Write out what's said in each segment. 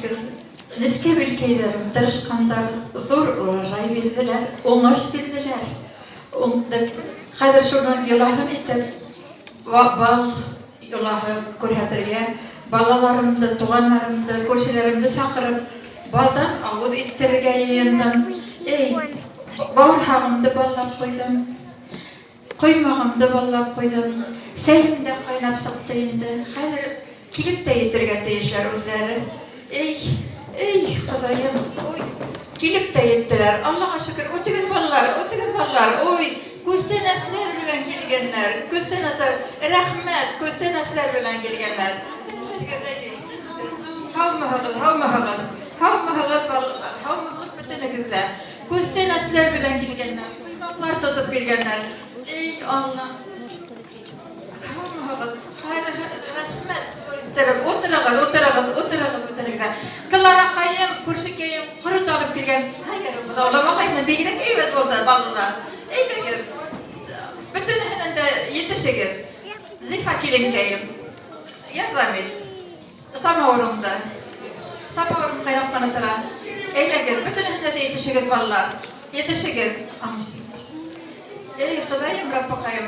шөкөр, нескә билкәйҙәрем тырышҡандар, ҙур урожай бирҙеләр, уңыш бирҙеләр. Уңдып, хәҙер шуның йолаһын итеп, бал йолаһы күрһәтергә, балаларымды, туғаннарымды, күршеләремде саҡырып, балдан ауыҙ иттерергә йыйындым. Эй, бауырһағымды баллап ҡуйҙым. Ҡоймағымды баллап ҡуйҙым. Сәйем дә ҡайнап сыҡты инде. Хәҙер килеп тә етергә тейешләр үҙҙәре. Эй, эй, Хоҙайым, ой, килеп тә еттеләр. Аллаға шөкөр, үтегеҙ, балалар, үтегеҙ, балалар. Ой, күстәнәсләр белән килгәннәр. Күстәнәсләр, рәхмәт, күстәнәсләр белән килгәннәр. Һаумыһығыҙ, һаумыһығыҙ. Һаумыһығыҙ, балалар, һаумыһығыҙ бөтөнөгөҙ ҙә. Күстәнәсләр белән килгәннәр, ҡоймаҡлар тотоп килгәннәр. Эй, Алла. Һаумыһығыҙ. Хәйер, рәхмәт. Иттереп, утырығыҙ, утырығыҙ, утырығыҙ бөтөнөгөҙ ҙә. Клараҡайым, күршекәйем ҡорот алып килгән. Һыйырым быҙауламағайны, бигерәк әйбәт булды, балалар. Әйҙәгеҙ, бөтөнөһөнән дә етешегеҙ. Зифа киленкәйем, ярҙам ит. Самавырыңды. Самавырым ҡайнап ҡына тора. Әйҙәгеҙ, бөтөнөһөнә дә етешегеҙ, балалар. Етешегеҙ. Эй, Хоҙайым, Раббыҡайым,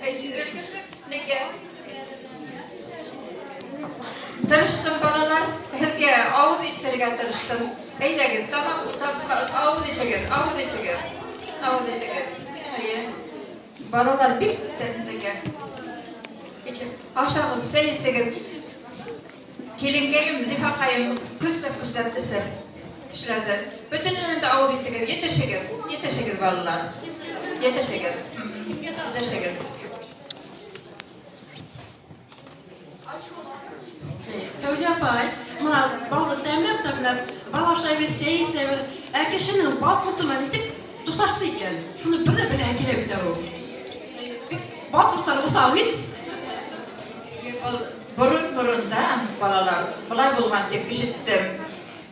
Эй, өлгөрҙөк, нигә? Тырыштым, балалар, һеҙгә ауыҙ иттерергә тырыштым. Әйҙәгеҙ, тамаҡ, ауыҙ итегеҙ, ауыҙ итегеҙ. Ауыҙ итегеҙ. Әйе. Балалар бик тәмлегә. Ашағыҙ, сәй эсегеҙ. Киленкәйем, Зифаҡайым көсләп-көсләп эсер кешеләрҙе. Бөтөнөһөн дә ауыҙ итегеҙ, етешегеҙ, етешегеҙ, балалар. Етешегеҙ. Етешегеҙ. Фәүзиә апай, мына балны тәмләп-тәмләп, бал ашайбыз, сәй эсәбез. Ә кешенең бал кортына нисек тоташсы икән? Шуны бер дә беләһе килә бит әле ул. Бик бал кортлары усал бит. Был борын-борындан, балалар, былай булган дип ишеттем.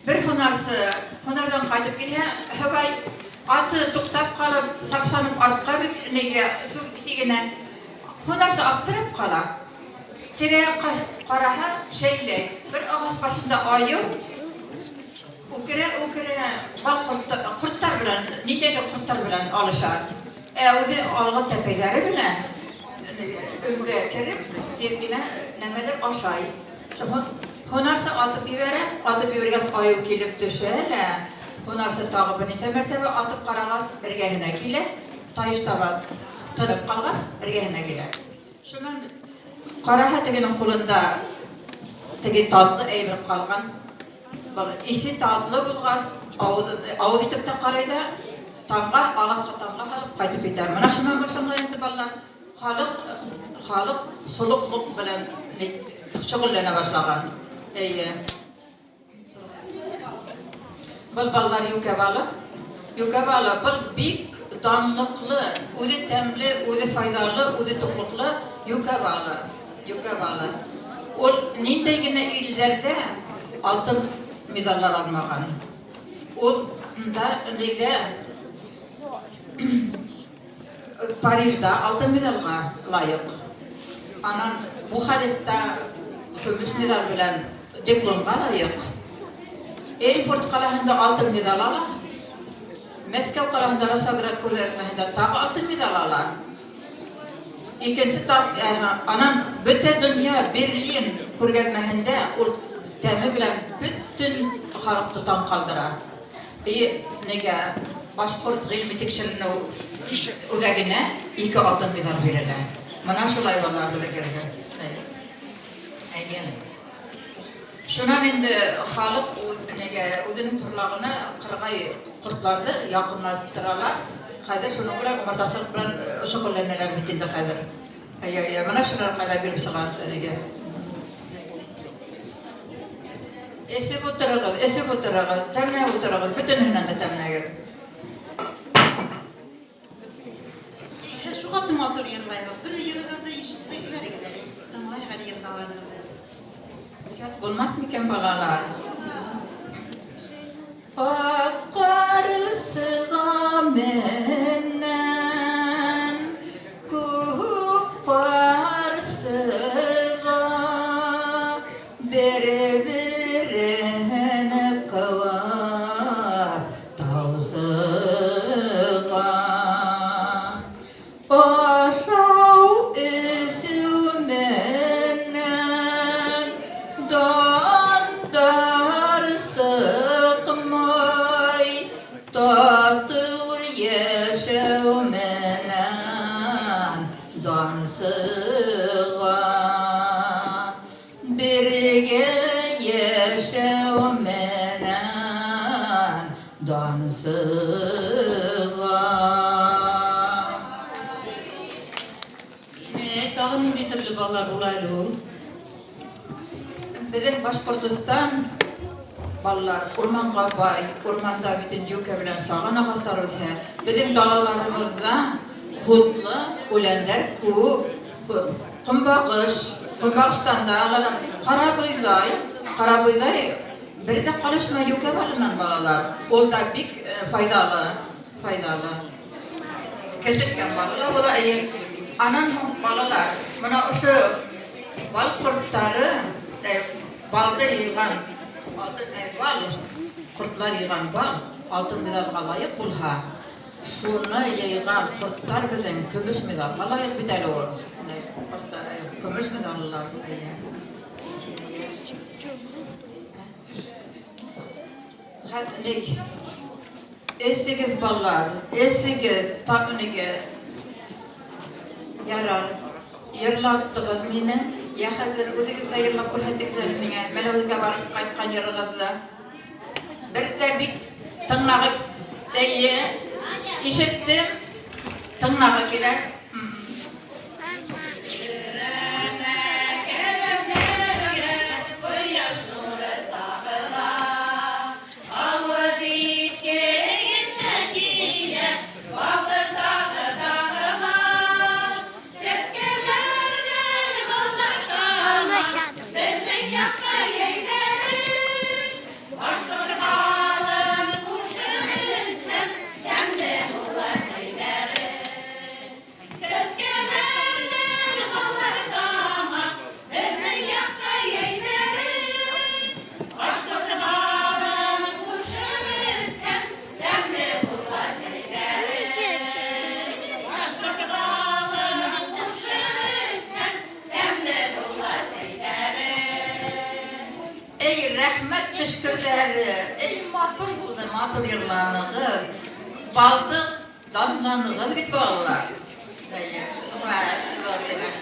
Бер һунарсы һунарҙан ҡайтып килһә, һыбай аты туҡтап ҡалып, сапсанып артҡа бик нигә сигенә. Һунарсы аптырап ҡала. Тирә-яҡҡа ҡараһа, шәйләй. Бер ағас башында айыу үкерә-үкерә бал корттар белән, ниндәйҙер корттар белән алыша. Ә үҙе алғы тәпәйҙәре белән өнгә кереп, тиҙ генә нәмәлер ашай. Һунарсы атып ебәрә, атып ебәргәс, аю килеп төшә лә, һунарсы тагы бернисә мәртәбә атып карагач, эргәһенә килә, таеш таба тынып калгач, эргәһенә килә. Шуннан караһа, тегенең кулында теге татлы әйбер калган. Был исе татлы булгач, авыз, авыз итеп тә карый да, тамга, агачка тамга салып кайтып китә. Менә шуннан башланган инде, балалар. Халык, халык солыклык белән шөгыльләнә башлаган. Әйе. Был баллар юкә балы. Юкә балы был бик данлыклы, үзе тәмле, үзе файдалы, үзе туклыклы юкә балы. Юкә балы. Ул ниндәй генә илләрдә алтын медальләр алмаган. Ул да нидә Парижда алтын медальгә лаек. Анан Бухарестта көмөш медаль белән дипломга лаек. Эрефорд ҡалаһында алтын медаль ала. Мәскәү ҡалаһында Росаград күргәҙмәһендә тағы алтын медаль ала. Икенсе тап, анан бөтә донъя Берлин күргәҙмәһендә ул тәме белән бөтен халыкты таң калдыра. И нигә Башкорт гыйльми тикшеренү үзәгенә ике алтын медаль бирелә. Мына шулай балалар безнекеләр. Әйе. Шуннан инде халык нигә үзенең торлагына кыргай кортларны якынлаштыралар. Хәзер шуның белән умартачылык белән шөгыльләнәләр бит инде хәзер. Әйе, әйе, менә шулар кайдан килеп чыга әлеге. Эсеп утырыгыз, эсеп утырыгыз, тәмләп утырыгыз, бөтенесеннән дә тәмләгез. Һез шуга да матур йырлайгыз. Бер йырыгызны ишетеп җибәрегез әле. Тыңлыйк әле йырлаганыгызны. Оят булмас микән, балалар? Ак карсыга меннән, күк карсыга бер төрлө баллар була әле ул? Беҙҙең Башҡортостан, балалар, урманға бай, урманда бөтөн йүкә белән саған ағастар үҫә. Беҙҙең далаларыбыҙҙа һутлы үләндәр күп. Ҡомбағыш, ҡомбағыштан да алалар. Ҡарабойҙай, ҡарабойҙай бер ҙә ҡалышмай йүкә балынан, балалар. Ул да бик файҙалы, файҙалы. Кәсеткән балы ла була, эйе. Анан һуң, балалар, мына ошо бал ҡорттары, балды йыйған, алтын, бал, ҡортлар йыйған бал алтын миҙалға лайыҡ булһа, шуны йыйған ҡорттар беҙҙең көмөш миҙалға лайыҡ бит әле ул. Ҡорттар, көмөш миҙаллылар. Эйе. Ни, эсегеҙ, балалар, эсегеҙ, тағы нигә? Ярар, йырлаттығыҙ мине. Йә, хәҙер үҙегеҙ ҙә йырлап күрһәтегеҙ әле миңә. Мәләүезгә барып ҡайтҡан йырығыҙҙы. Бер ҙә бик тыңлағы, эйе, ишеттем, тыңлағы килә. Эй, рәхмәт төшкөрҙәре! Эй, матур булды, матур йырланығыҙ. Балды данланығыҙ бит, балалар. Эйе, рәхмәт, ҙур рәхмәт.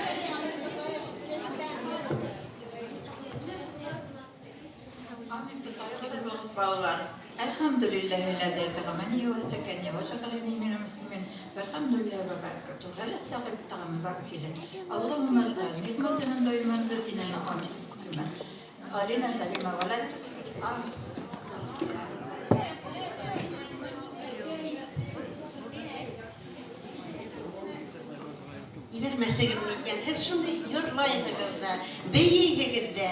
Амин, тотайығыҙ, балалар. الحمد لله الذي أطعمني وسكني وجعلني من المسلمين والحمد لله وبركاته غلا ساقب طعم باركلا اللهم اجعل نعمتنا دائما لدينا آمين علينا سليمة ولد آمين. Ебәрмәҫһегеҙ микән? Һеҙ шундай йырлайһығыҙ ҙа, бейейһегеҙ ҙә.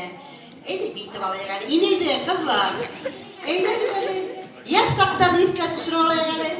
Әйҙә бейетеп алайыҡ әле. Инәйҙе, ҡыҙҙар. Әйҙәгеҙ әле. Йәш саҡтарҙы иҫкә төшөрөп алайыҡ әле.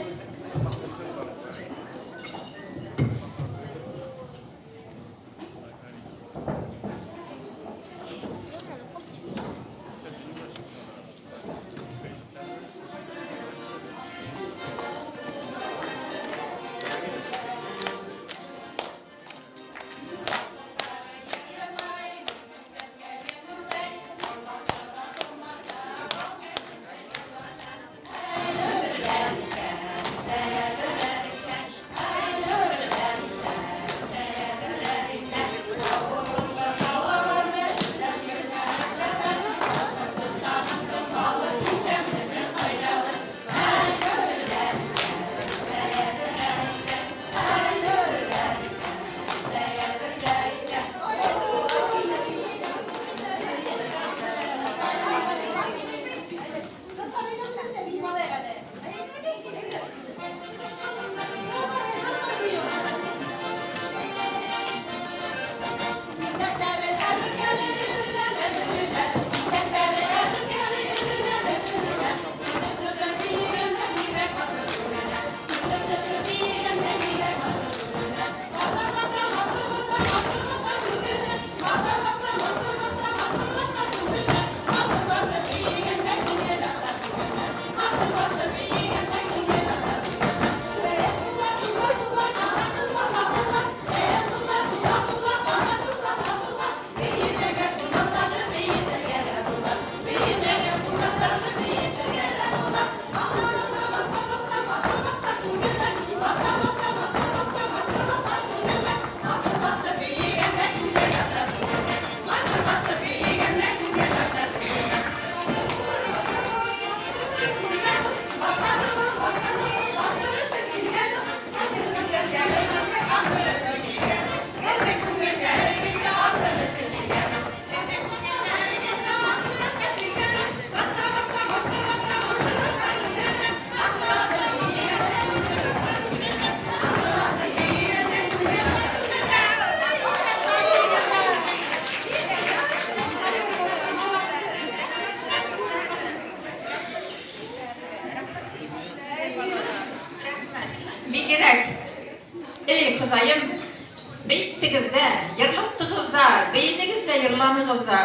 йырланығыҙ ҙа,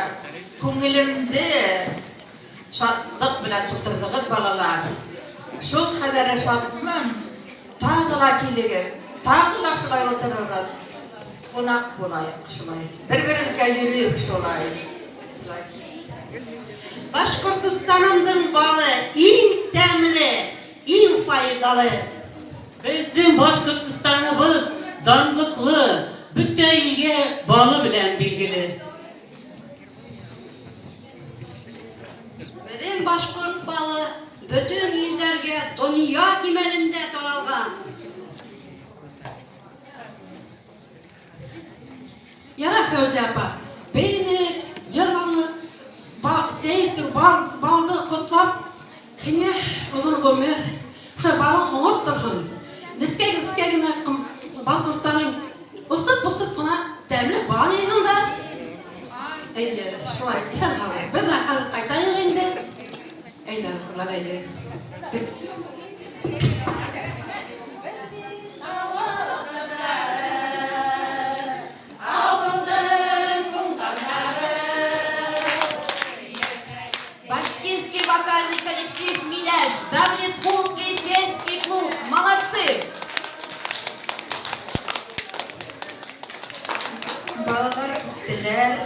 күңелемде шатлыҡ белән тултырҙығыҙ, балалар. Шул хәҙәре шатмын. Тағы ла килегеҙ, тағы ла шулай ултырырбыҙ. Ҡунаҡ булайыҡ шулай. Бер-беребеҙгә йөрөйөк шулай. Шулай. Башҡортостанымдың балы иң тәмле, иң файҙалы. Беҙҙең Башҡортостаныбыҙ данлыҡлы, бөтә илгә балы белән билгеле. Беҙҙең башҡорт балы бөтөн илдәргә донъя кимәлендә таралған. Ярай, Фәүзиә апа, бейенек, йырланыҡ, ба, сәй эстек, бал, балды ҡотлап, һиңә оҙон ғүмер, шулай балың уңып торһон. Нескә-нескә генә бал ҡорттарың осоп-осоп ҡына тәмле бал йыйһындар. Әйе, шулай, иҫән-һау. Беҙ ҙә хәҙер ҡайтайыҡ инде. Әйҙә, ҡыҙҙар, әйҙә. Башкирский вокальный коллектив «Миляш», Давлеткулский сельский клуб. Молодцы! Балалар киттеләр.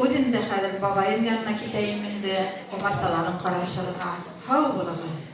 Үҙем дә хәҙер бабайым янына китәйем инде, умарталарын ҡарашырға. Һау булығыҙ.